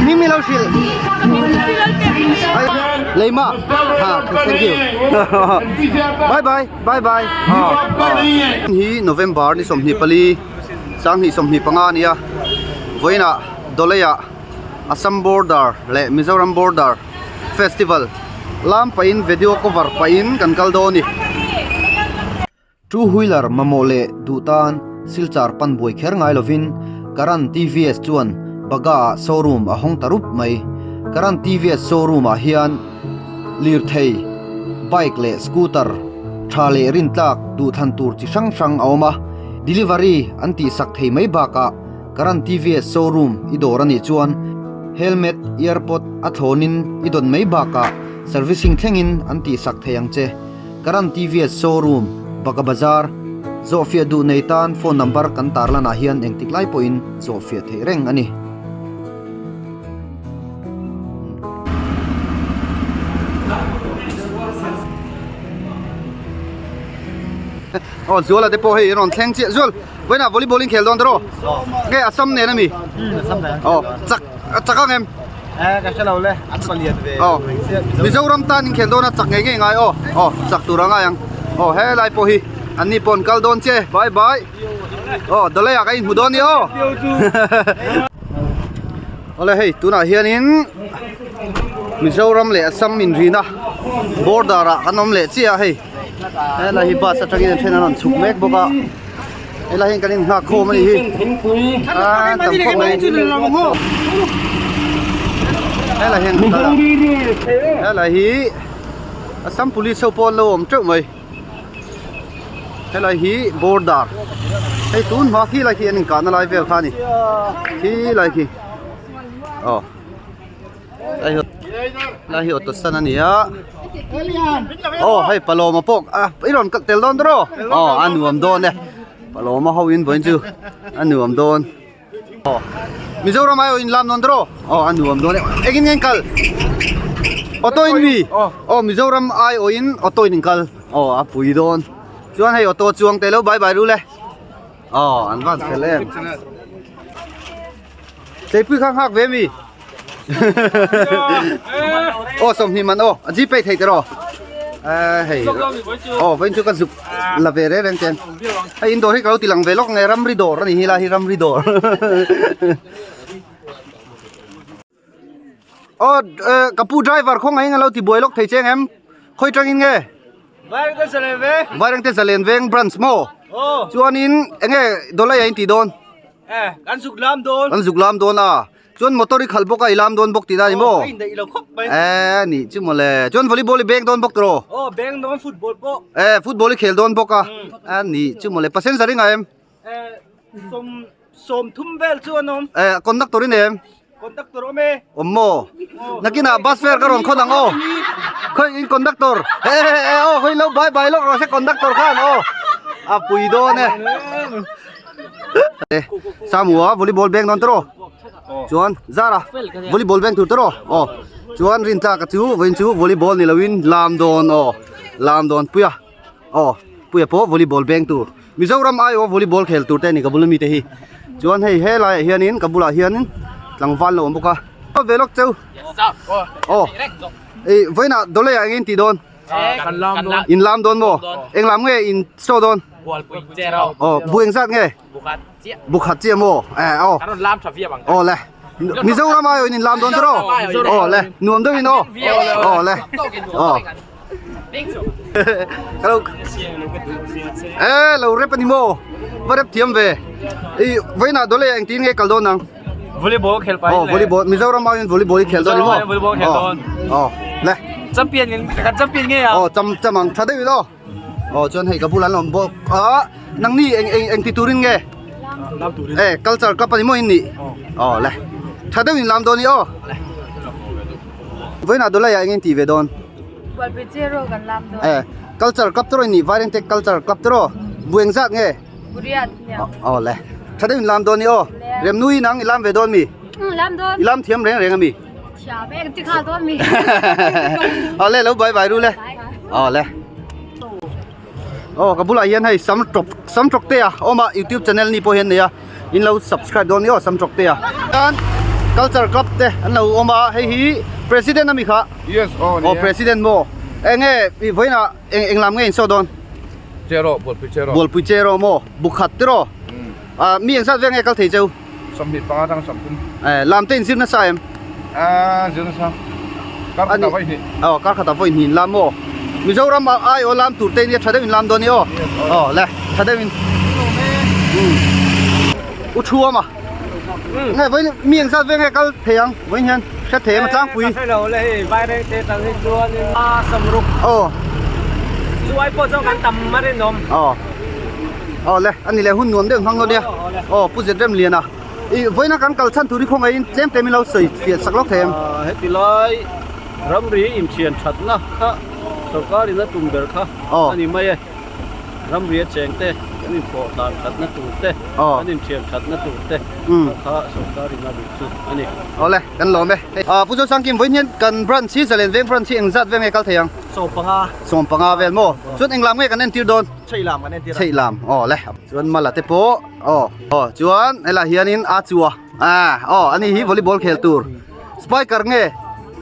Hming mi lo hrilh. Leima. Ha, thank you. Bye bye, bye bye. Hi November ni 24 2025 ania. Vawiinah Dawlaiah Assam border leh Mizoram border festival lam pahin video cover pahin kan kal dawn a ni. Two wheeler mamawh leh duh tan Silchar pan buai kher ngai lovin Karan TVS chuan Baga ah showroom a hawng ta rup mai. Karan TVS showroom ah hian lirthei, bike leh scooter tha leh rintlak duhthlan tur chi hrang hrang a awm a, delivery an tihsak thei mai bakah Karan TVS showroom i dawr a nih chuan helmet, earpod a thlawnin i dawn mai bakah servicing thlengin an tihsak thei ang che. Karan TVS showroom, Baka Bazar, zawhfiah duh nei tan phone number kan tarlanah hian engtik lai pawhin zawhfiah theih reng a ni. Aw Zuala te pawh hei an rawn thleng chiah Zual vawiinah volleyball in khel dawn tawh rawh nge Assam nen ami aw chak a chak ang em Eh ka hre lo le an palian ve aw Mizoram tan in khel dawn a chak ngei ngei ngai aw aw chak tur a ngai ang aw helai pawh hi an ni pawh an kal dawn che bye bye aw Dawlaiah ka inhmu dawn nia aw Awle hei tunah hianin Mizoram leh Assam inrina border ah kan awm leh chiah a hei helai hi bus atangin an then an rawn chhuk mek bawk a helai hian kan innghak khawm a ni hi aaa tam khawp mai helai hian kan kal a helai hi Assam police ho pawh an lo awm teuh mai helai hi border hei tun hma khi lai khi an inkahna lai vel kha a ni khi lai khi aw. Lai hi auto stand a ni a aw hei Palawma pawh a i rawn kalh tel dawn tawh aw a nuam dawn e Palawma ho in vawiin chu a nuam dawn aw Mizoram ai awh in lam dawn tawh aw a nuam dawn e engin nge in kal auto in mi aw Mizoram ai awh in auto in in kal aw a pui dawn chuan hei auto chuang te lo bye bye ru le aw an van fel em. Tleipui kha nghak ve mi Aw sawmhnih man aw a gpay thei tiraw hei aw vawiin chu ka zuk la ve reng reng ten hei in dawr hi ka lo ti lang ve lawk nge ramri dawr a ni hi lai hi ramri dawr aw ka pu driver khawngaih in a lo ti buai lawk thei che ang em khawi tangin nge Vairengte Zalen Veng Vairengte Zalen Veng branch maw chuanin enge Dawlaiah in tih dawn. Eh, kan zuk lam dawn. Kan zuk lam dawn a. Chuan motor i khalh bawk a, i lam dawn bawk tih na ni maw? Aw, ka indaih lo khawp mai. Eh, nih chu mawle. Chuan volleyball i beng dawn bawk tawh. Aw, beng dawn football pawh. Eh, football i khel dawn bawk a. A nih chu mawle. Passenger i ngah em? Eh, sawm sawm thum vel chu an awm. Eh, conductor i nei em? Conductor awm e. Awm maw? Nakinah bus fare ka rawn khawn ang aw. Khawi in conductor. Eh, eh, aw, khawi lo bye bye lawk rawh se conductor khan aw. A pui dawn e. Samua volleyball beng dawn tawh chuan Zara volleyball beng tur tawh aw chuan Rintlaka chu vawiin chu volleyball ni loin lam dawn aw lam dawn puia aw puia pawh volleyball beng tur Mizoram aiawh volleyball khel tur te a ni ka bula mite hi chuan hei helaiah hianin ka bulah hianin tlangval lo awm bawk a ve lawk cheu aw ih vawiinah Dawlaiah eng in tih dawn. In lam dawn maw? Eng lam nge in show dawn? Aw, bu eng zat nge? Bu khat chiah maw? Eh, aw. Aw le. Mizoram ai in lam dawn tawh aw. Aw le. Nuam deuh in aw. Aw le. Aw. Hello. Eh, lo rep ani maw? Va rep thiam ve. I vawiinah dawlei ah engtin nge kal dawn ang? Volleyball khel pai le. Volleyball Mizoram ah hian volleyball hi khel dawn ni maw? Volleyball khel dawn. Aw le. Champion kan champion nge a? Aw cham cham ang tha deuh in aw. Aw chuan hei ka bulah an awm bawk a nangni eng eng eng ti turin nge? Lam turin. Eh culture club ani maw in nih? Aw le. Tha deuh in lam dawn ni aw. Vawiinah Dawlaiah eng in tih ve dawn? Bualpui Cheraw kan lam dawn. Eh culture club te rawh in nih Vairengte culture club te rawh. Bu eng zat nge? Buriat nia. Aw le. Tha deuh in lam dawn ni aw. Remnui nang i lam ve dawn mi? Lam dawn. I lam thiam reng reng ami? Thiam e, ti khal dawn mi. Aw le lo bye bye ru le. Aw le. Aw ka bulah hian hei sam tawk sam tawk te a awm a youtube channel ni pawh hian nei a in lo subscribe dawn ni aw sam tawk te a. Tan Culture Club te an lo awm a hei hi President ami kha Yes aw ni aw President maw enge i vawiinah eng eng lam nge in saw dawn? Cheraw Bualpui Cheraw Bualpui Cheraw maw bukhat tiraw ah mi engzat vel nge kal thei cheu? 25 atang 30 Eh lam te in zir nasa em? Ah zir nasa kar khatah vawi hnih aw kar khatah vawi hnih in lam maw Mizoram ah ai aw lam tur te nia tha deuh in lam dawn i aw aw le tha deuh in u thu awm a nge vawi mi engzat vel nge kal thei ang vawiin hian hre thei em a tlangpui ka hre lo le hei vaireng te tang hi chuan in a samruk aw chu ai pawh chuan kan tam a rinawm aw Aw le, ani leh hun nuam deuh hmang lo nia. Aw Pu Zetrem Liana, i vawiina kan kal chhan tur hi khawngaihin tlem tlem in lo sawi fiah sak lawk thei em? Heti lai ramri inthian thatna kha sorkar in a tum ber kha a ni mai e. Ramri a cheng te kan inpawh dan thatna tur te, kan inthian thatna tur te kha sorkar in a duh chu a ni. Aw le, kan lawm e. Pu Zosangkim, vawiin hian kan branch hi Zalen Veng branch hi engzat vel nge kal thei ang? 15. 15 vel maw? Chuan englam nge kan entir dawn? Chheih lam kan entir a. Chheih lam, aw le. Chuan mala te pawh, aw, aw chuan helaiah hianin a chua, ah, aw ani hi volleyball khel tur. Spiker nge?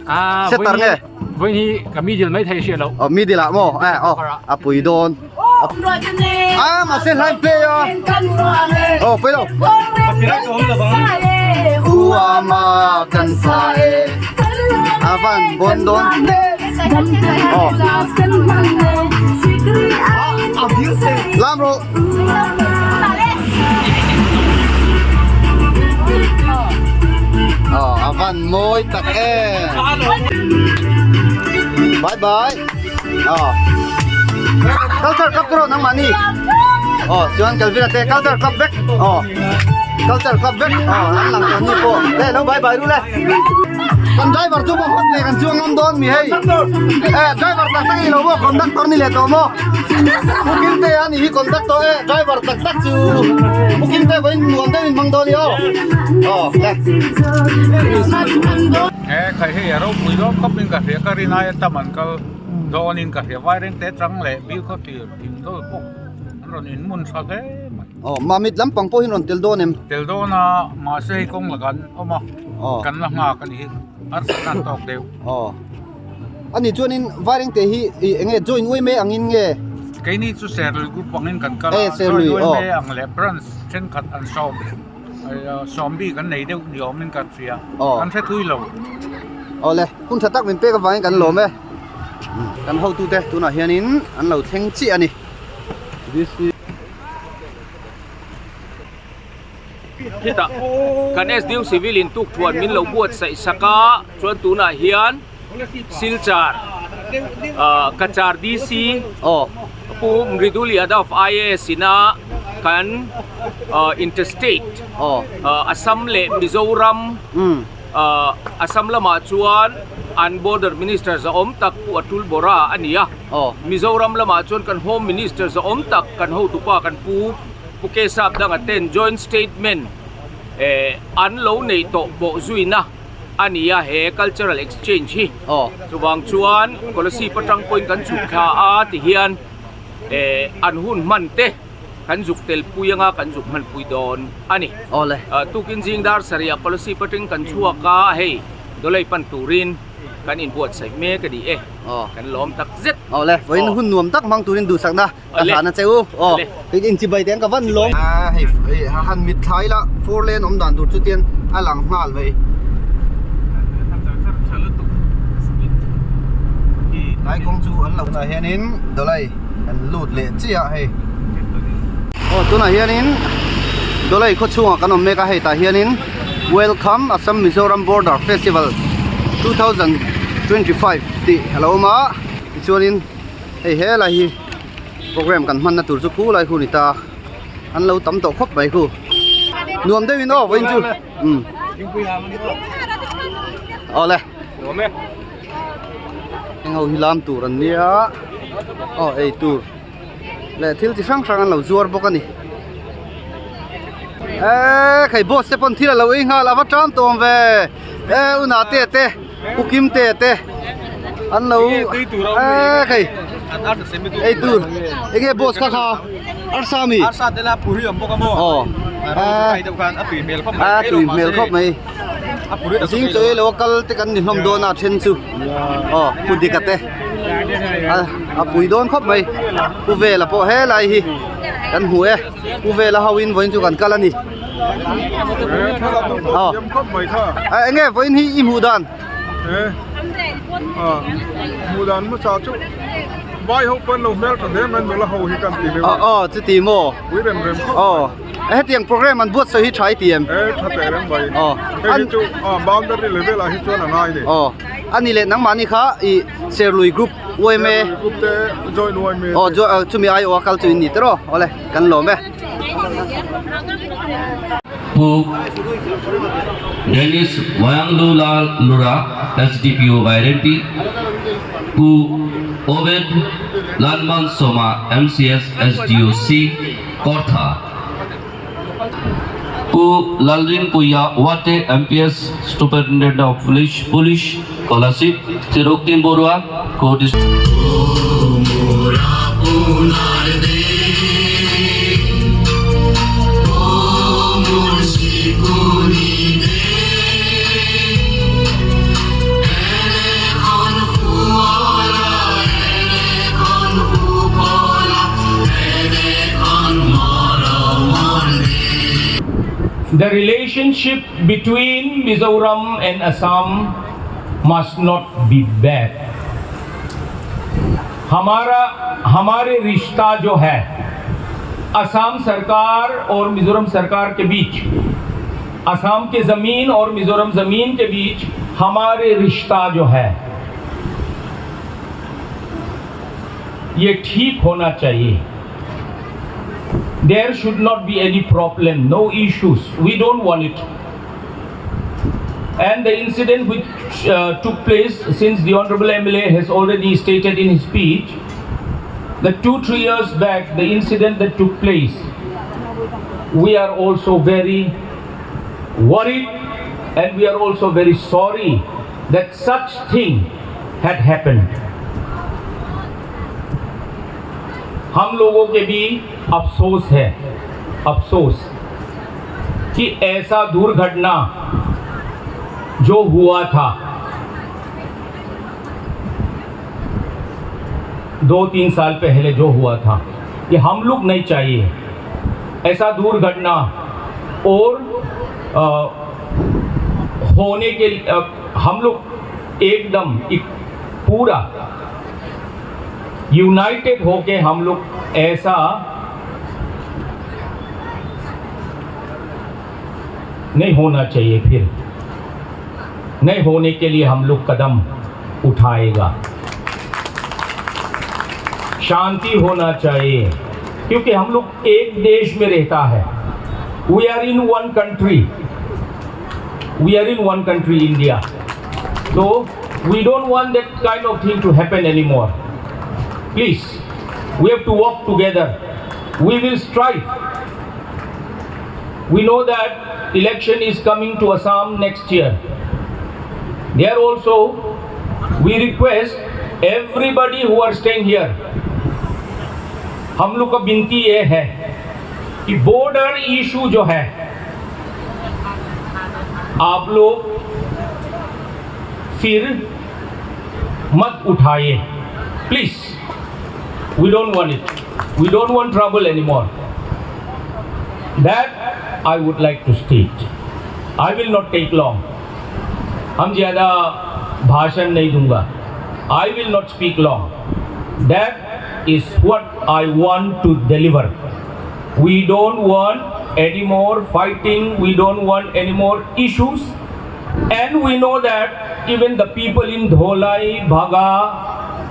Ah, Setter nge? Vawiin hi ka middle mai thei hriat loh. Aw middle ah maw? Eh, aw, a pui dawn. Ah, mahse hlai play a. Aw, pui lo. Uama kan sa e. A van bon dawn. Aw. Lam rawh. Aw, a van mawi tak em. Bye bye. Aw. Culture club te rawh nangmahni. Aw, chuan Kelvin-a te culture club vek. Aw. Culture club vek. Aw, an lang tawh ni pawh. Le, lo bye bye ru le. Kan driver chu maw hawt ve kan chuang ngam dawn mi hei. Eh, driver tak tak i lo maw conductor ni leh tawh maw. Pu Kimte a ni hi conductor e driver tak tak chu Pu Kimte vawiin nuam deuhin hmang dawn i aw. Aw, le. Eh, khai hei a ropui lawm khawp in ka hria ka rin aia tam an kal dawn in ka hria vaireng te chang leh bil khaw tir thing dawl pawh an rawn in mun tha hle mai. Aw, mamit lampang pawh hi an rawn tel dawn em? Tel dawn a, mahse hei kawng lakah an awm a, kan la nghak a ni hi, harsatna an tawk deuh. Aw, ani chuanin Vairengte hi eng nge join uai mai angin nge? Keini chu Serlui group angin kan kal a, join uai mai ang leh branch thenkhat an sawm. Sawm bik an nei deuh ni awmin kan hria, kan hre thui lo. Awle, hun tha tak min pek avangin kan lawm e. Kan hotute tunah hianin an lo thleng chiah a ni. Hetah kan SDO Civil in tuk thuan min lo buatsaih sak a, chuan tunah hian Silchar Cachar DC Pu Mridul Yadav IAS ina kan interstate Assam leh Mizoram Assam lamah chuan an border minister zahawm tak Pu Atul Bora a ni a, Mizoram lamah chuan kan home minister zahawm tak kan hotupa kan Pu Pu Kesap danga ten joint statement an lo neih tawh pawh zuina a ni a he cultural exchange hi chuvang chuan Kolasib atang pawhin kan chhuk thla a ti hian eh an hun hman te kan zuk tel pui anga kan zuk hman pui dawn a ni tukin zing dar sarih ah Kolasib atang kan chhuak a hei Dawlei pan turin kan inbuatsaih mek a ni e kan lawm tak zet. Awle vawiin hun nuam tak hmang turin duhsakna Ka hlan a che u. Aw, inchibai te ang ka van lawm. Hei han mit thla ila four lane awm dan tur chu tian a lang nghal mai. Tlai kawng chu an lo tunah hianin Dawlai an lut leh chiah a hei. Aw tunah hianin Dawlai khaw chhungah kan awm mek a hei tah hianin Welcome Assam Mizoram Border Festival 2025 tih a lo awm a tichuanin Hei helai hi program kan hmanna tur chu khu lai khu ni ta an lo tam tawh khawp mai khu nuam deuh in aw vawiin chu umm awle heng ho hi lam tur an nia aw ei tur leh thil chi hrang hrang an lo zuar bawk a ni eee khai boss te pawn thil a lo ei nghal a va tan tawm ve e una te te. Pu Kim te te an lo eee hei ei tur enge boss kha kha arsa mi arsa te la puri awm bawk a maw aw a tui hmel khawp mai a tui hmel khawp mai. Zing chaw ei lo a kal te kan ni hlawm dawn a a then chu aw pu Dika te a pui dawn khawp mai Pu Vela pawh helai hi kan hmu e Pu Vela ho in vawiin chu kan kal a ni aw eng nge vawiin hi i hmuh dan hmuh dan hmasa chu vai ho pawn lo hmel tha hle mai nula ho hi kan ti deuh aw aw chuti maw pui rem rem khawp aw hetiang program an buatsawi hi tha i ti em e tha teh reng mai aw hei hi chu boundary level ah hi chuan a ngai ni aw ani leh nangmahni kha i Serlui group UMA Serlui group te join UMA aw chumi aiawh a kal chu in ni tiraw awle kan lawm e. Pu Dennis Wayanglula Lura, SDPO Vairengte, Pu Obed Lanman Soma, MCS SDOC, Kawrtha, Pu Lalrinpuia Wate, MPS Superintendent of Police, Police Kolasib, Shri Raktim Barua, Co The relationship between Mizoram and Assam must not be bad. हमारा हमारे रिश्ता जो है असम सरकार और मिजोरम सरकार के बीच असम के ज़मीन और मिजोरम ज़मीन के बीच हमारे रिश्ता जो है ये ठीक होना चाहिए There should not be any problem, no issues. We don't want it. And the incident which took place, since the Honorable MLA has already stated in his speech, that 2-3 years back, the incident that took place, we are also very worried and we are also very sorry that such thing had happened. हम लोगों के भी अफसोस है, अफसोस कि ऐसा दुर्घटना जो हुआ था 2-3 साल पहले जो हुआ था, ये हम लोग नहीं चाहिए ऐसा दुर्घटना और होने के हम लोग एकदम एक पूरा यूनाइटेड होके हम लोग ऐसा नहीं होना चाहिए, फिर नहीं होने के लिए हम लोग कदम उठाएगा। शांति होना चाहिए क्योंकि हम लोग एक देश में रहता है। We are in one country, we are in one country India, तो we don't want that kind of thing to happen anymore. Please, we have to work together. We will strive. We know that election is coming to Assam next year. There also we request everybody who are staying here, हम लोग का विनती ये है कि border issue जो है आप लोग फिर मत उठाइए। Please, we don't want it, we don't want trouble anymore. That I would like to state. I will not take long. हम ज़्यादा भाषण नहीं दूंगा। I will not speak long. That is what I want to deliver. We don't want any more fighting, we don't want any more issues. And we know that even the people in Dholai, Bhaga,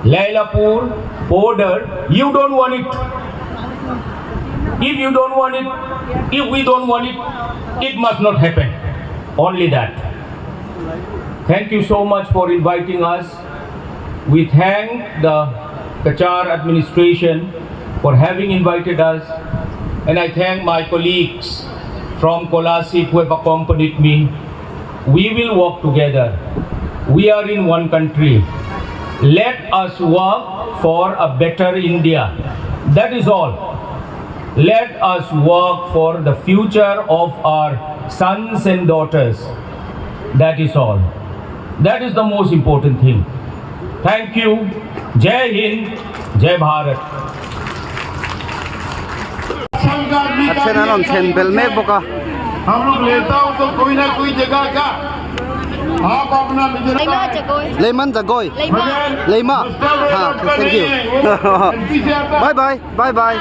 Lailapur border, you don't want it. If you don't want it, if we don't want it, it must not happen. Only that. Thank you so much for inviting us. We thank the Cachar administration for having invited us, and I thank my colleagues from Kolasib who have accompanied me. We will work together. We are in one country. Let us work for a better India. That is all. Let us work for the future of our sons and daughters. That is all. That is the most important thing. Thank you. Jai Hind, Jai Bharat. A then an rawn thlen belh mek bawk a. Leiman Jagoi Leima ha thank you bye bye bye bye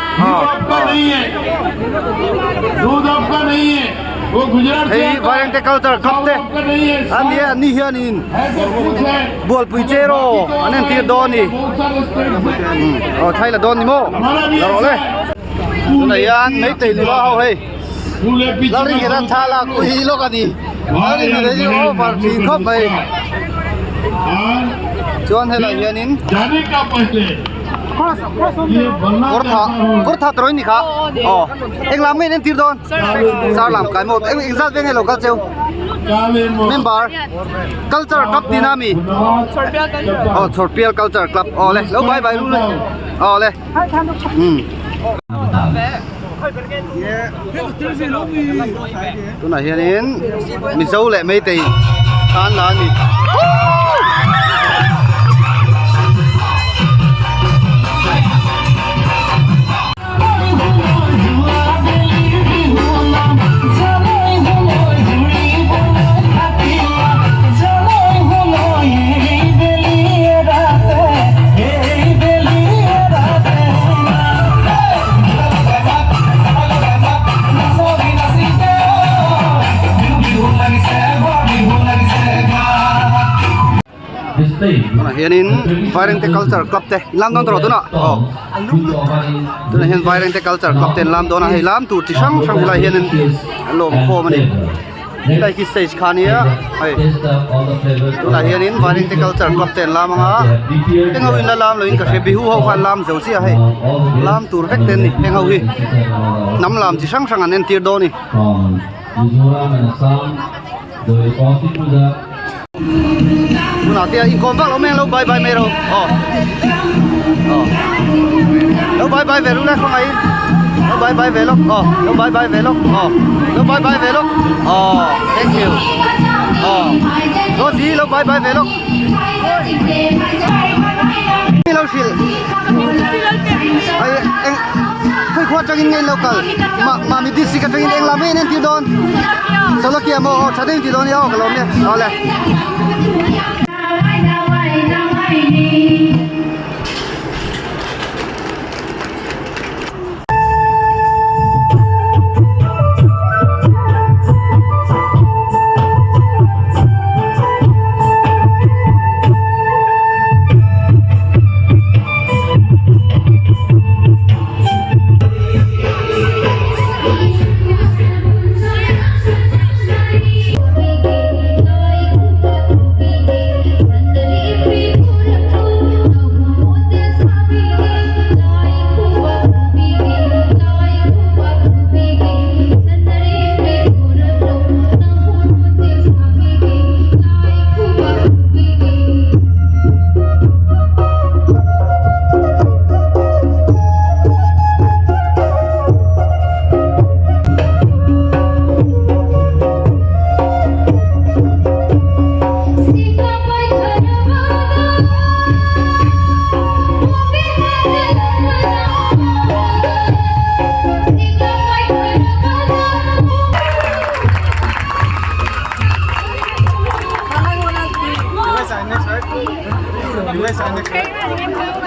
hei Vairengte culture club te a nia an ni hianin Bualpui cheraw an entir dawn a ni aw thai la dawn ni maw la rawh le tunah hian meitei nula ho hei Lalringhet an thla lak pui lawk a ni Lalringhet hi over thin khawp mai chuan helai hianin Kawr tha kawr tha tawrh in ni kha aw eng lam nge in entir dawn sar lam kai maw eng engzat vel nge lo kal cheu member culture club tina mi aw chhawrpial culture club aw le lo bye bye lu le aw le um tunah hianin mizo leh meitei tan la a ni. Tunah hianin Vairengte culture club te in lam dawn tawh tunah aw tunah hian Vairengte culture club te an lam dawn a hei lam tur chi hrang hrang helai hianin an lawm khawm a ni helai khi stage kha ania hei tunah hianin Vairengte culture club te an lam ang a heng ho in la lam loin ka hria bihu ho kha an lam zo chiah hei lam tur vek te an ni heng ho hi hnam lam chi hrang hrang an entir dawn a ni. Tunah te inkhawm vak lo mai ang lo bye bye mai ro aw aw lo bye bye ve ru le khawngaih in lo bye bye ve lawk aw lo bye bye ve lawk aw lo bye bye ve lawk aw thank you aw Rosie lo bye bye ve lawk lo hrilh ai eng khawi khua atangin nge in lo kal mah mahni district atangin eng lam nge in entir dawn Sawlakia maw aw tha deuhin ti dawn nia aw ka lawm nia aw le.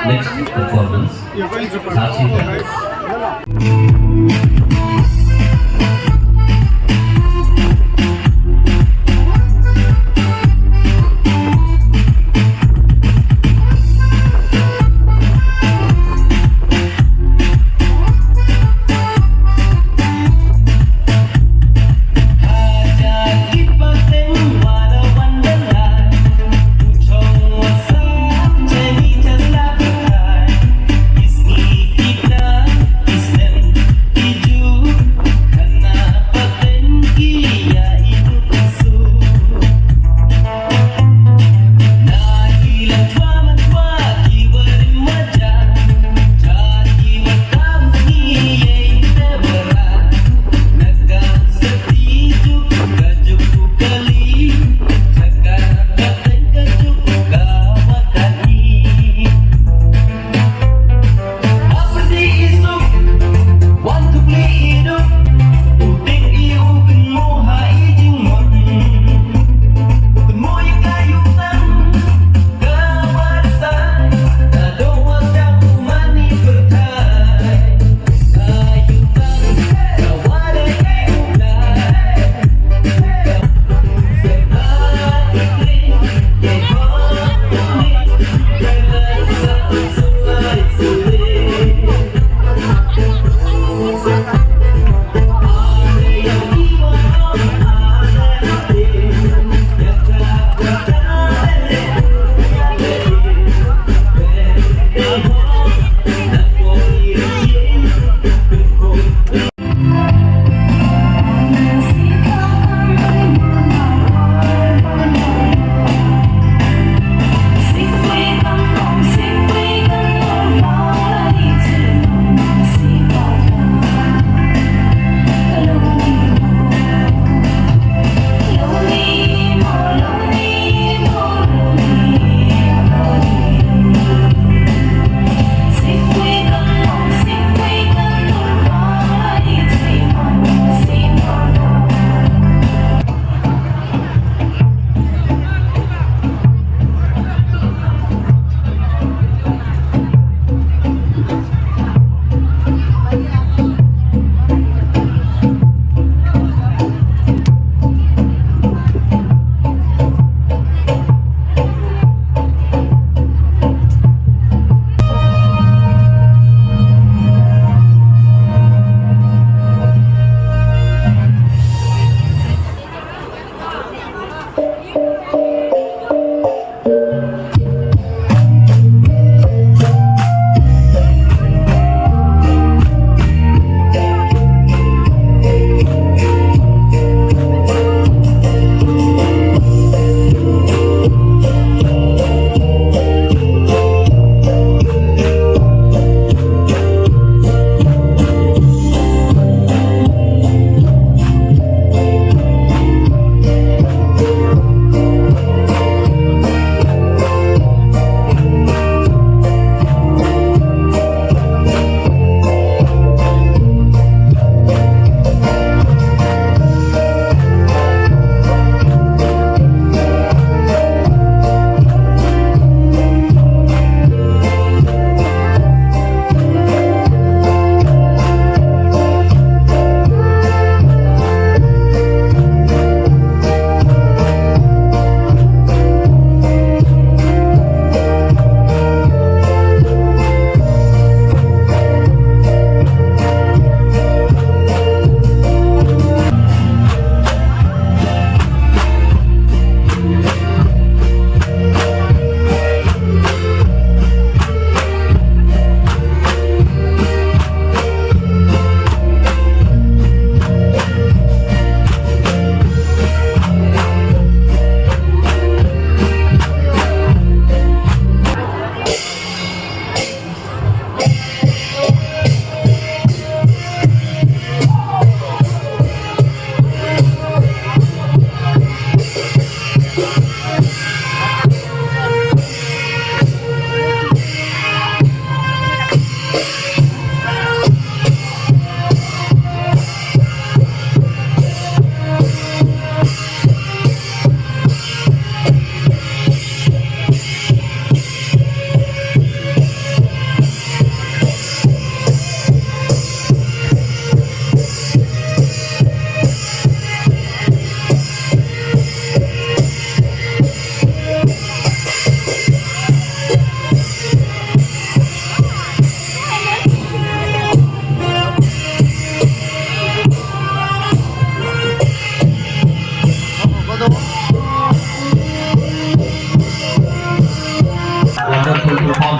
Next performance, Sachi Dance.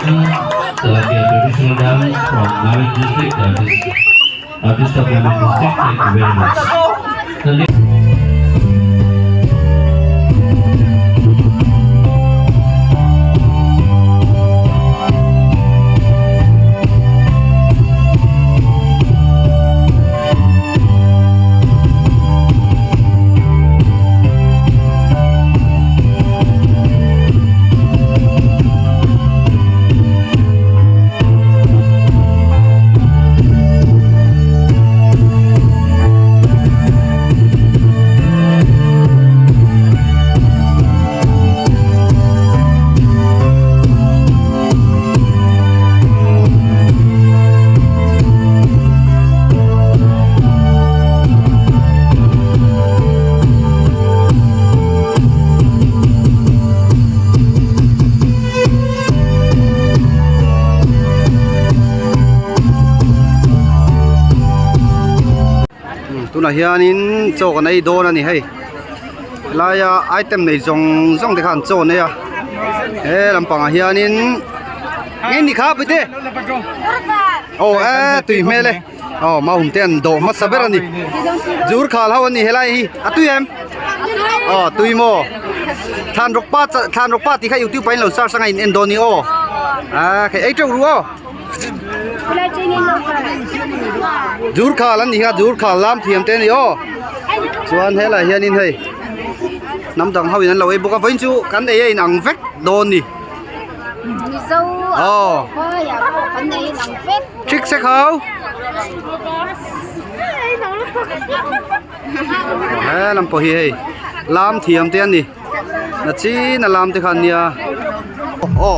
traditional Sarakia traditional dance from Mamit district that is artist of Mamit district. Thank you very much. Tunah hianin chaw kan ei dawn a ni hei helaia item nei zawng zawng te kha an chaw nei a he lampangah hianin nge ni kha puite aw e tui hmel e aw mahum te an dawh hmasa ber a ni zur khal ho a ni helai hi a tui em aw tui maw thlan rawk pa thlan rawk pa tih kha youtube ah in lo search anga in en dawn ni aw a khai ei teuh ru aw. Zur khal an ni a zur khal lam thiam te a ni aw chuan helaiah hianin hei hnam dang ho in an lo ei bawk a vawiin chu kan ei a inang vek dawn ni aw thik sek ho he lam pawh hi hei lam thiam te an ni. Na chin a lam te khan nia aw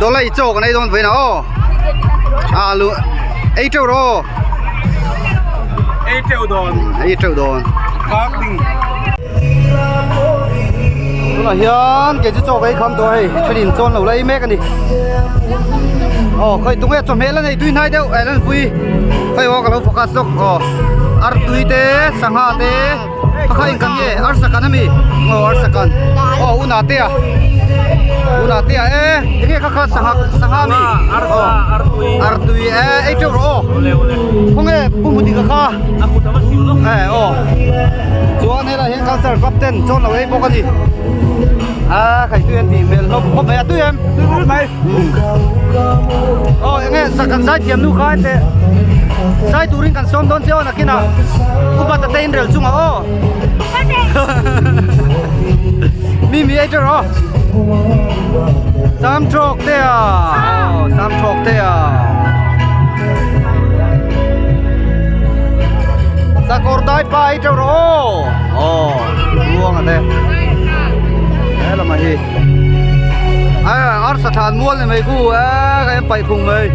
dawlai chaw kan ei dawn vawiin ah aw alu ei teuh rawh aw ei teuh dawn ei teuh dawn tunah hian kei chu chaw ka ei kham tawh a hei thenin chawn lo la ei mek a ni aw khawi tunge chawhmeh la nei tui hnai deuh eh lanpui khawi aw ka lo focus lawk aw artui te sangha te. Pakha in kan nge arsa kan ami aw arsa kan aw una te a una te a e enge kha kha sangha sangha mi arsa artui artui e ei teuh rawh aw khawnge pu hmu dik a kha e aw chuan helai hian culture club ten chawn lo ei bawk ani a khai tui an tih hmel hlawm khawp mai a tui em tui khawp mai aw enge kan zai thiam nu kha hete zai turin kan sawm dawn che aw nakinah upa ta te inrel chungah aw mi mi ei teuh rawh sam trawk te a aw sam trawk te a sakawr dai pa ei teuh rawh aw aw ruang a te he lamah hi. Arsa thlan mual ni mai ku e ka en paih phung mai.